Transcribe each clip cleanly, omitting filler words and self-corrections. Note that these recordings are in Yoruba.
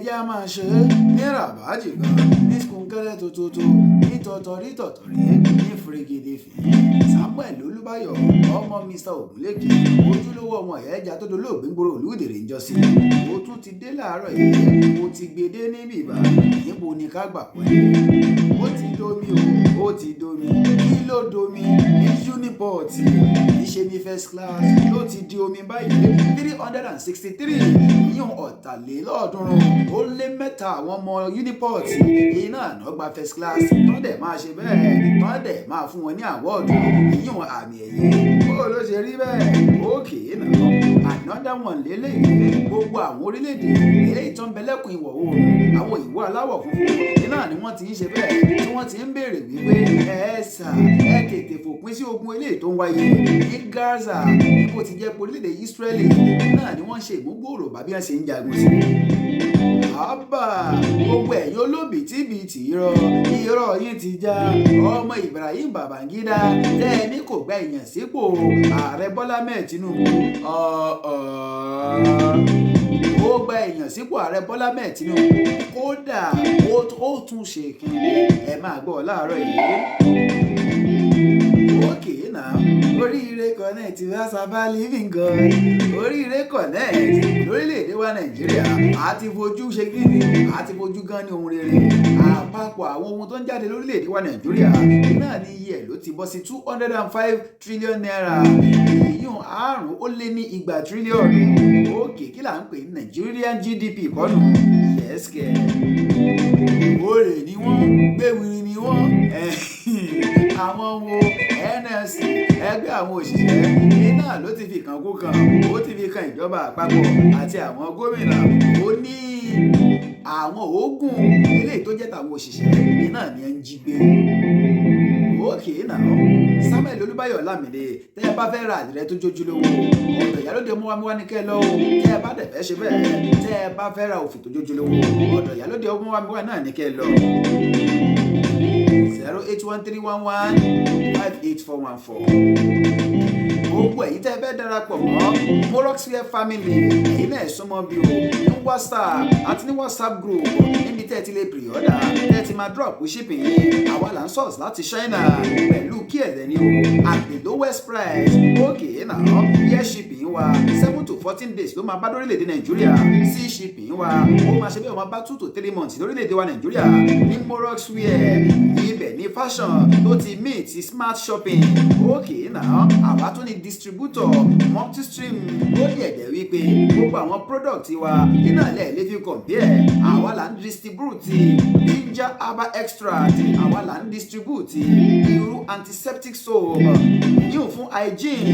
Ẹjẹ́ a máa ṣe é ní ràbájì gan, ní skunkẹ́rẹ́ tótótó, ní tọ̀tọ̀rí tọ̀tọ̀rí, ní fìrìgìdì fìn. Samuel Olúbáyọ̀, ọmọ Mr. Ògúnlékè, ojúlówó ọmọ ìyá ẹja tó dolóògbé ń gbòòrò olúdèrè ń jọ́sí. Ó tún ti dé láàárọ̀ yìí, ó ti gbé dé níbí ìbà, níbo ni ká gbà wọlé? Ó ti domi o, ó ti domi. Kí ló domi? Ní Uniport, níṣe ní first class ló ti di omi báyìí. 363, ìyún 333 àwọn ọmọ Uniport iná àná gba first class, tán dẹ̀ máa ṣe bẹ́ẹ̀, tán dẹ̀ máa fún wọn ní award, ìyún àmì ẹ̀yẹ. Bó ló ṣe rí bẹ́ẹ̀? Okay náà, another one lélẹ́yìí. Gbogbo àwọn orílẹ̀-èdè eléyìí tó ń bẹ lẹ́kùn ìwọ̀ oòrùn àwọn òyìnbó aláwọ̀ funfun iná ni wọ́n ti ń ṣe bẹ́ẹ̀ tí wọ́n ti ń béèrè wípé ẹ sà, ẹ tètè fòpin sí ogun eléyìí tó ń wáyé ní Gaza, ní bó ti jẹ́ pé orílẹ̀-èdè Israeli náà ni wọ́n ń ṣe ìmúgbòòrò bàbí wọ́n ṣe ń jagun sí. Àbá gbogbo ẹ̀yin olóbìtìbìtì, irọ́ irọ́ yín ti já. Ọmọ Ibrahim Babangida tẹ́ ẹ ní kò gba èèyàn sípò ààrẹ Bọ́lá mẹ́ẹ̀ Tinubu, ó gba èèyàn sípò ààrẹ Bọ́lá mẹ́ẹ̀ Tinubu, kódà ó tún ṣe kínní. Ẹ máa gbọ́ láàárọ̀ yìí. Okay now, Oríire Connect, Asaba Living God, Oríire Connect lórílẹ̀‐èdè wa Nàìjíríà, àti fojú ṣe kíni, àti fojú gan ní ohun rere. Àpapọ̀ àwọn ohun tó ń jáde lórílẹ̀‐èdè wa Nàìjíríà náà ní iye ẹ̀ ló ti bọ́ sí ₦205 trillion, ìyún 225 tírílíọ̀nù. Okay, kí là ń pè ní Nigerian GDP kọ́nù? Yes kẹ́. Olè ni wọ́n, gbéwìrì ni wọ́n. Àwọn wo? NLC, ẹgbẹ́ àwọn òṣìṣẹ́ iná ló ti fi kàn kú kan, ó ti fi kan ìjọba àpapọ̀ àti àwọn gómìnà. Ó ní àwọn oògùn eléyìí tó jẹ́ tàwọn òṣìṣẹ́ iná ni ẹ ń jí gbé. Okay now, Samuel Olúbáyọ̀ Lámìdé, tẹ́ ẹ bá fẹ́ ra àdìrẹ tó jójúlówó, ọ̀dọ̀ Ìyálóde Ọmọwámiwá ní kẹ́ ẹ lọ o. Tẹ́ ẹ bá dẹ̀ fẹ́ ṣe bẹ́ẹ̀, tẹ́ ẹ bá fẹ́ ra òfì tó jójúlówó, ọ̀dọ̀ Ìyálóde Ọmọwámiwá náà ní kẹ́ ẹ lọ. 08131158414. Gbogbo ẹ̀yin tẹ́ ẹ fẹ́ darapọ̀ mọ́ Moroxware family, ẹ̀yin náà súnmọ́ bí o ní WhatsApp àti ní WhatsApp group, níbi tẹ́ ẹ ti lè pre-order, tẹ́ ẹ ti máa drop shipping yín. Àwa là ń source láti China pẹ̀lú kí ẹ̀dẹ̀ ni o, at the lowest price. Okay now, air shipping wa, 7 to 14 days ló máa bá lórílẹ̀‐èdè Nàìjíríà. Sea shipping wa, ó máa ṣe bẹ́ẹ̀, ó máa bá 2 to 3 months lórílẹ̀‐èdè wa Nàìjíríà. Ní Moroxware, ibẹ̀ ní fashion tó ti meet smart shopping. Okay now, àwa tún ní distributor multistream. Ó dẹ̀ jẹ́ wípé gbogbo àwọn product wa iná lẹ̀ lè fi compare. Àwa là ń distribute ginger herbal extract, àwa là ń distribute irú antiseptic soap yíò fún hygiene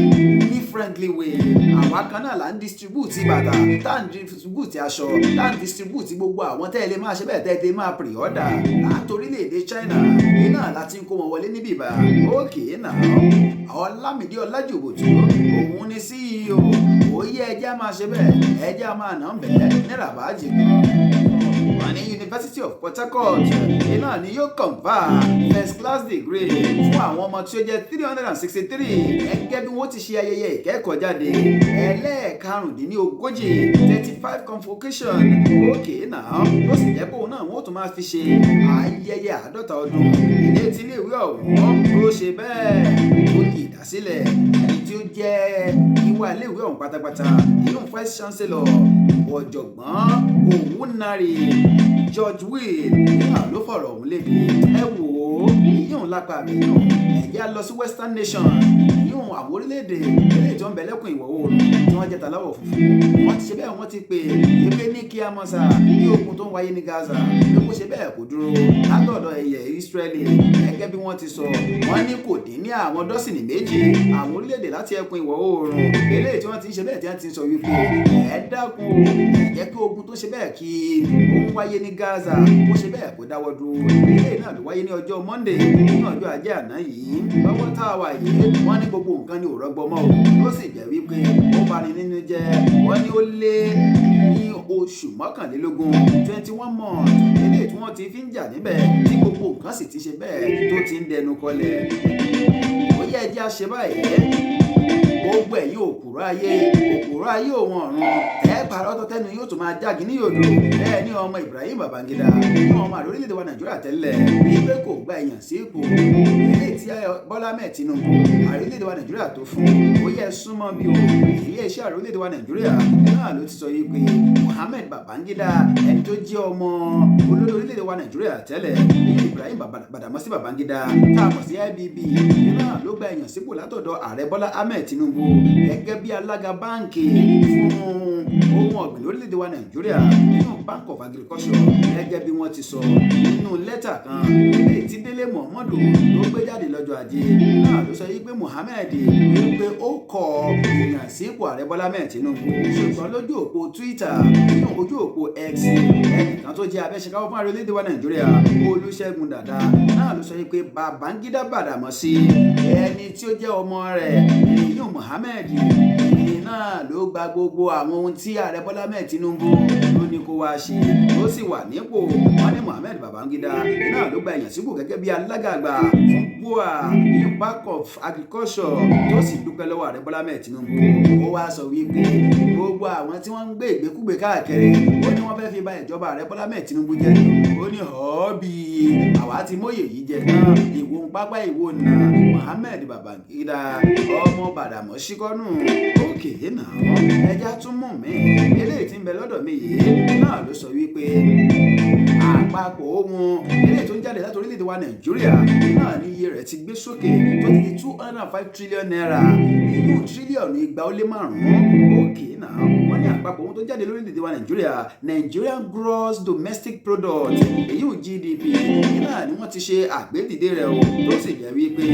ní friendly way. Àwa kan náà là ń distribute bàtà, tá à ń distribute aṣọ, tá à ń distribute gbogbo àwọn tẹ́ ẹ lè máa ṣe bẹ́ẹ̀, tẹ́ ẹ lè máa pre-order láti orílẹ̀-èdè China iná láti ń kó wọn wọlé níbí ìbá. Okay now, Ọlámídé Ọlájòbòtú, òun ni CEO. Òye, ẹjẹ́ á máa ṣe bẹ́ẹ̀, ẹjẹ́ á máa nà ń bẹ́ẹ̀ ní ràbájì gan. Wọ́n ní University of Port Harcourt iná ni yóò confer first class degree fún àwọn ọmọ tí ó jẹ́ 363, gẹ́gẹ́ bí wọ́n ti ṣe ayẹyẹ ìkẹ́kọ̀ọ́ jáde ẹlẹ́ẹ̀karùndínlógójì, 35 convocation. Okay now, ó sì jẹ́ bóun náà wọ́n tún máa fi ṣe ayẹyẹ 50 ọdún ilé tí iléèwé ọ̀hún tó ṣe bẹ́ẹ̀ tó di ìdásílẹ̀. Ẹni tí ó jẹ́ ìwà iléèwé ọ̀hún pátápátá, ìyóò vice chancellor, ọ̀jọ̀gbọ́n Òwúnarì George Will náà ló fọ̀rọ̀ ọ̀hún léde. Ẹ wò ó, ìyóò lápá àbẹ̀yàn. Ẹ̀jẹ̀ á lọ sí Western Nation, ìyóò àwọn orílẹ̀-èdè eléyìí tó ń bẹ lẹ́kùn ìwọ̀ oòrùn tí wọ́n jẹ́ tàláwọ̀ funfun. Wọ́n ti ṣe bẹ́ẹ̀, wọ́n ti pè é pé ní kí á mọ̀ sá bí ogun tó ń wáyé ní Gaza bí kò ṣe bẹ́ẹ̀ kò dúró látọ̀dọ̀ ẹ̀yẹ Israeli. Gẹ́gẹ́ bí wọ́n ti sọ, wọ́n ní kò dín ní àwọn dọ́sìnì 2 àwọn orílẹ̀-èdè láti ẹkùn ìwọ̀ oòrùn eléyìí tí wọ́n ti ń ṣe bẹ́ẹ̀, tí wọ́n ti ń sọ wípé ẹ dákun o, jẹ́ kí ogun tó ṣe bẹ́ẹ̀ kí ó ń wáyé ní Gaza kó ṣe bẹ́ẹ̀ kó dáwọ́ dúró. Eléyìí náà ló wáyé ní ọjọ́ Monday, ní ọjọ́ Ajé àná yìí. Lọ́wọ́ tá a wà yìí, wọ́n ní gbogbo nǹkan ní ò rọgbọ mọ́ o, tó sì jẹ́ wípé ó bani nínú jẹ́. Wọ́n ní ó lé ní oṣù 21, 21 months, eléyìí tí wọ́n ti fi ń jà níbẹ̀, tí gbogbo nǹkan sì ti ṣe bẹ́ẹ̀ tó ti ń dẹnu kọlẹ̀. Ó yẹ ẹjẹ́ àṣẹ báyìí. Gbogbo ẹ̀yin òkúrọ̀ ayé, òkúrọ̀. Òpòrò ayé òun ọ̀run ẹ̀ pàrọ̀ tọ́tẹ́nu yóò tún máa jáde ní yòdò. Bẹ́ẹ̀ ni ọmọ Ibrahim Babangida ní ọmọ ààrẹ orílẹ̀-èdè wa Nàìjíríà tẹ́lẹ̀ wípé kò gba èèyàn sí ipò eléyìí tí Bọ́lá Ahmed Tinubu, ààrẹ orílẹ̀-èdè wa Nàìjíríà, tó fún. Ó yẹ súnmọ́ bí o. Iléeṣẹ́ ààrẹ orílẹ̀-èdè wa Nàìjíríà náà ló ti sọ yìí pé Muhammed Babangida, ẹni tó jẹ́ ọmọ olórí orílẹ̀-èdè wa Nàìjíríà tẹ́lẹ̀, Ibrahim Badamasi Babangida tá a mọ̀ sí IBB, náà ló gba èèyàn sípò látọ̀dọ̀ ààrẹ Bọ́lá Ahmed Tinubu gẹ́gẹ́ bí alága báǹkì fún ohun ọ̀gbìn lórílẹ̀-èdè wa Nàìjíríà, nínú Bank of Agriculture, gẹ́gẹ́ bí wọ́n ti sọ nínú lẹ́tà kan eléyìí tí Délé Momodu ló gbé jáde lọ́jọ́ Ajé. Náà ló sọ yìí pé Muhammed wípé ó kọ ìyàn sípò ààrẹ Bọ́lá Ahmed Tinubu. Ṣùgbọ́n lójú òpó Twitter, nínú ojú òpó X, ẹnìkan tó jẹ́ abẹ́ṣekáwọ́ fún ààrẹ orílẹ̀-èdè wa Nàìjíríà, Olúṣẹ́gun Dàda, náà ló sọ yìí pé Babangida Badamasi, ẹni tí ó jẹ́ ọmọ rẹ̀, ìyún Muhammed náà, ló gba gbogbo àwọn ohun tí ààrẹ Bọ́lá Ahmed Tinubu ló ní kó wá ṣe, ó sì wà nípò. Wọn ní Muhammed Babangida náà ló gba èèyàn sípò gẹ́gẹ́ bí alága àgbà fún BUA, ìyún Bank of Agriculture, tó sì dúpẹ́ lọ́wọ́ ààrẹ Bọ́lá Ahmed Tinubu. Ó wá sọ wípé gbogbo àwọn tí wọ́n ń gbé ìgbékúgbé káàkiri, ó ní wọ́n fẹ́ fi ba ìjọba ààrẹ Bọ́lá Ahmed Tinubu jẹ́. Ó ní ọ̀ọ́bì àwa ti móyè yìí jẹ tán, ìwò ń pápá ìwò nà. Muhammed Babangida, ọmọ Bàdàmọ́sí kọ́nù òkè náà. Ẹja tún mú mi. Eléyìí tí ń bẹ lọ́dọ̀ mi yìí náà ló sọ wípé àpapọ̀ ohun eléyìí tó ń jáde láti orílẹ̀-èdè wa Nàìjíríà náà ní iye rẹ̀ ti gbé sókè tó ti di ₦205 trillion, inú 205 tírílíọ̀nù. Òkè náà, wọ́n ní àpapọ̀ ohun tó jáde lórílẹ̀-èdè wa Nàìjíríà, Nigerian Gross Domestic Product, èyí ò GDP náà, ni wọ́n ti ṣe àgbédìde rẹ̀ o, tó sì jẹ́ wípé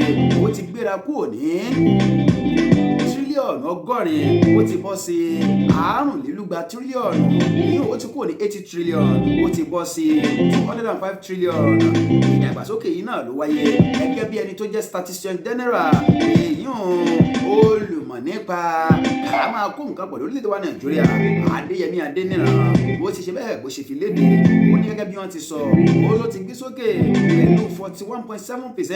ó ti gbéra kúrò ní 80 tírílíọ̀nù, ó ti bọ́ sí 205 tírílíọ̀nù. Ní ó ti kúrò ní 80 trillion, ó ti bọ́ sí 205 trillion. Ìdàgbàsókè yìí náà ló wáyé gẹ́gẹ́ bí ẹni tó jẹ́ statistician general, èyí olùmọ̀ nípa ká máa kó nǹkan pọ̀ lórílẹ̀‐èdè wa Nàìjíríà, Adéyẹmí Adéníran, bó ti ṣe bẹ́ẹ̀, bó ṣe fi léde. Ó ní gẹ́gẹ́ bí wọ́n ti sọ, ó ló ti gbé sókè pẹ̀lú 41.7%,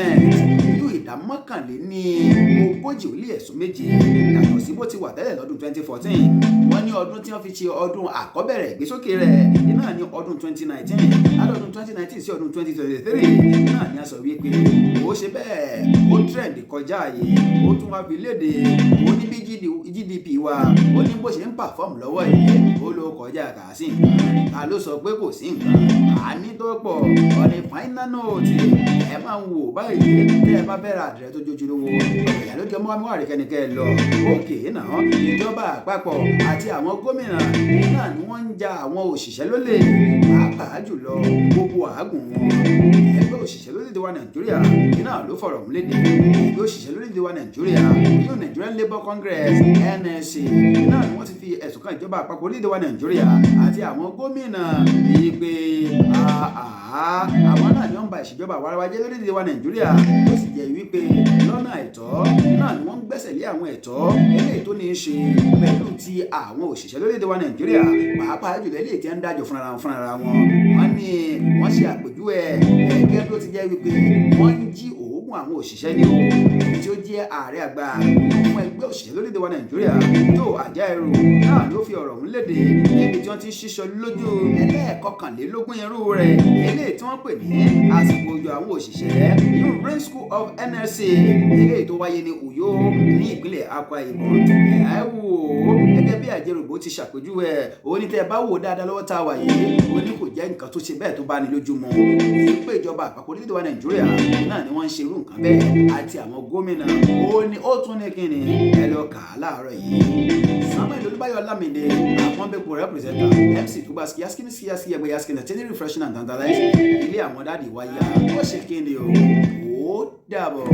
ìlú 41.47%, yàtọ̀ sí bó ti wà tẹ́lẹ̀ lọ́dún 2014. Wọ́n ní ọdún tí wọ́n fi ṣe ọdún àkọ́bẹ̀rẹ̀ ìgbésókè rẹ̀ náà ní ọdún 2019. Látọdún 2019 sí ọdún 2023 náà ni a sọ wípé ó ṣe bẹ́ẹ̀, ó trend kọjá àyè. Ó tún wá fi léde, ó ní bí GDP wa, ó ní bó ṣe ń perform lọ́wọ́ yìí, ó ló kọjá kà sí nǹkan. Ta ló sọ pé kò sí nǹkan àní tó pọ̀? On a final note, ẹ máa ń wò báyìí, tẹ́ ẹ bá fẹ́ ra àdìrẹ tó jójúlówó, ìyá ló jẹ́ mọ́ wá rí kẹ́nikẹ́ lọ òkè náà. Ìjọba àpapọ̀ àti àwọn gómìnà náà ni wọ́n ń ja àwọn òṣìṣẹ́ lólè, pàápàá jùlọ gbogbo àágùn wọn. Ẹgbẹ́ òṣìṣẹ́ lórílẹ̀‐èdè wa Nàìjíríà náà ló fọ̀rọ̀ ọ̀hún léde. Ẹgbẹ́ òṣìṣẹ́ lórílẹ̀‐èdè wa Nàìjíríà yóò, Nigerian Labour Congress, NLC, náà ni wọ́n ti fi ẹ̀sùn kan ìjọba àpapọ̀ orílẹ̀‐èdè wa Nàìjíríà àti àwọn gómìnà bíi pé àwọn náà ni wọ́n ń ba ìṣèjọba àwarawa jẹ́ lórílẹ̀‐èdè wa Nàìjíríà, tó sì jẹ́ wípé lọ́nà àìtọ́ náà ni wọ́n ń gbẹ́sẹ̀ lé àwọn ẹ̀tọ́ eléyìí tó ní í ṣe pẹ̀lú ti àwọn òṣìṣẹ́ lórílẹ̀‐èdè wa Nàìjíríà, pàápàá jùlọ eléyìí tí ń dájọ́ fúnra wọn. Wọ́n ní wọ́n ṣe àpèjúwe gẹ́gẹ́ bí ó ti jẹ́ wípé wọ́n ń jí òógùn àwọn òṣìṣẹ́ ní o. Èyí tí ó jẹ́ ààrẹ àgbà fún ẹgbẹ́ òṣìṣẹ́ lórílẹ̀‐èdè wa Nàìjíríà, tó Àjàẹrò, náà ló fi ọ̀rọ̀ ọ̀hún léde níbi tí wọ́n ti ń ṣíṣọ lójú ẹlẹ́ẹ̀kọkànlélógún irú rẹ̀, eléyìí tí wọ́n pè ní àsìkò òjò àwọn òṣìṣẹ́, inú Rain School of NLC, eléyìí tó wáyé ní Uyo ní ìpínlẹ̀ Akwa Ibom. Ẹ wò ó, gẹ́gẹ́ bí Àjẹrògbò ti ṣàpèjúwe ẹ̀, ó ní tẹ́ ẹ bá wò dáadáa lọ́wọ́ tá a wà yìí, ó ní kò jẹ́ nǹkan tó ṣe bẹ́ẹ̀ tó bá ní lójú mu pé ìjọba àpapọ̀ orílẹ̀-èdè wa Nàìjíríà náà ni wọ́n ń ṣe irú nǹkan bẹ́ẹ̀ àti àwọn gómìnà. Ó ní ó tún ní kíni, ẹ lọ kà á láàárọ̀ yìí. Samuel Olúbáyọ̀ Lámìdé àpọ́nbẹ́pọ̀ representer, MC Tubaski yaskini skiyaski ẹgbẹ́ yaskini tẹ́lẹ̀, refreshing and tantalizing. Ilé àwọn daddy wáyà ó ṣe kíni o. Ó dàbọ̀.